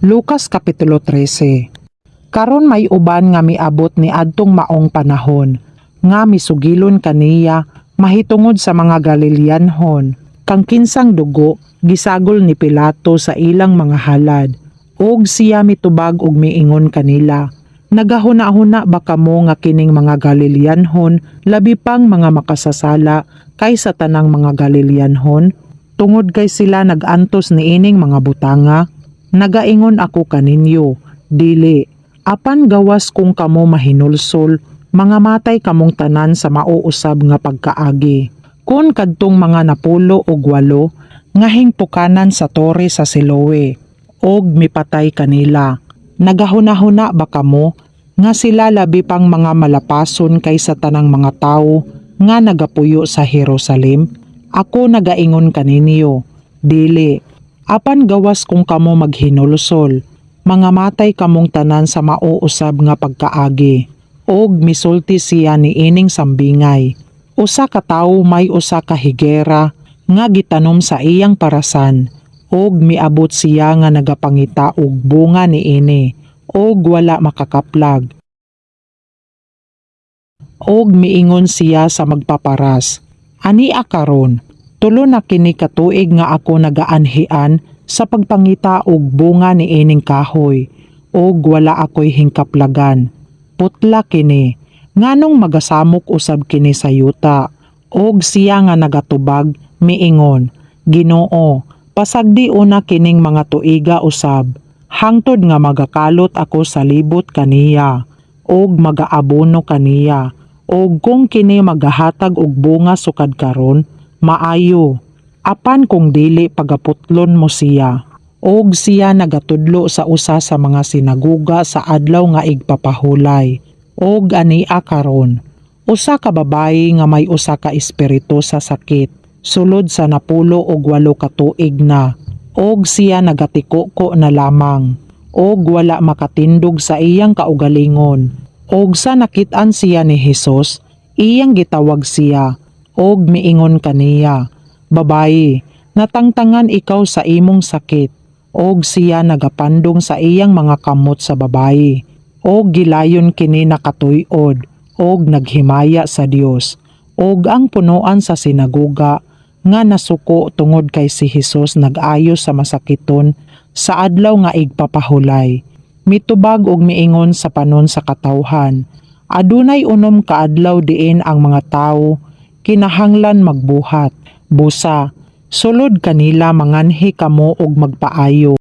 Lucas Kapitulo 13. Karon may uban nga miabot ni adtong maong panahon, nga misugilon kaniya mahitungod sa mga Galileanhon, kang kinsang dugo gisagol ni Pilato sa ilang mga halad. Og siya mitubag og miingon kanila, "Nagahuna-huna ba kamo nga kining mga Galileanhon labi pang mga makasasala kaysa tanang mga Galileanhon tungod kay sila nag-antos niining mga butanga? Nagaingon ako kaninyo, dili. Apan gawas kung kamo mahinulsol, mga matay kamong tanan sa mauusab nga pagkaagi. Kon kadtong mga 98 nga hingpukanan sa tore sa Siloe, og mipatay kanila, nagahuna-huna ba kamo nga sila labi pang mga malapason kaysa tanang mga tawo nga nagapuyo sa Jerusalem? Ako nagaingon kaninyo, dili. Apan gawas kung kamo maghinulsol, mga matay kamong tanan sa mauusab nga pagkaagi." Og misulti siya ni ining sambingay. Usa ka tawo may usa ka higera nga gitanom sa iyang parasan, og miabot siya nga nagapangita og bunga niini, og wala makakaplag. Og miingon siya sa magpaparas, "Ania karon, 3 na kini ka tuig nga ako nagaanhian sa pagpangita og bunga niining kahoy, og wala ako'y hingkaplagan. Putla kini, nganong magasamok usab kini sa yuta?" Og siya nga nagatubag miingon, "Ginoo, pasagdi una kining mga tuiga usab, hangtod nga magakalot ako sa libot kaniya, og magaabono kaniya. Og kung kini magahatag og bunga sukad karon, maayo. Apan kung dili, pagaputlon mo siya." Og siya nagatudlo sa usa sa mga sinaguga sa Adlaw nga Igpapahulay. Og ania karon, usa ka babayi nga may usa ka espiritu sa sakit, sulod sa 18 ka tuig na, og siya nagatikuko na lamang, og wala makatindog sa iyang kaugalingon. Og sa nakit-an siya ni Hesus, iyang gitawag siya, og miingon kaniya, "Babayi, natangtangan ikaw sa imong sakit." Og siya nagapandong sa iyang mga kamot sa babayi, og gilayon kini nakatuy-od, og naghimaya sa Dios. Og ang punuan sa sinaguga nga nasuko tungod kay si Hesus nag-ayo sa masakiton sa Adlaw nga Igpapahulay, mitubag og miingon sa panon sa katawhan, "Adunay 6 ka adlaw diin ang mga tawo kinahanglan magbuhat. Busa, sulod kanila manganhi kamo og magpaayo."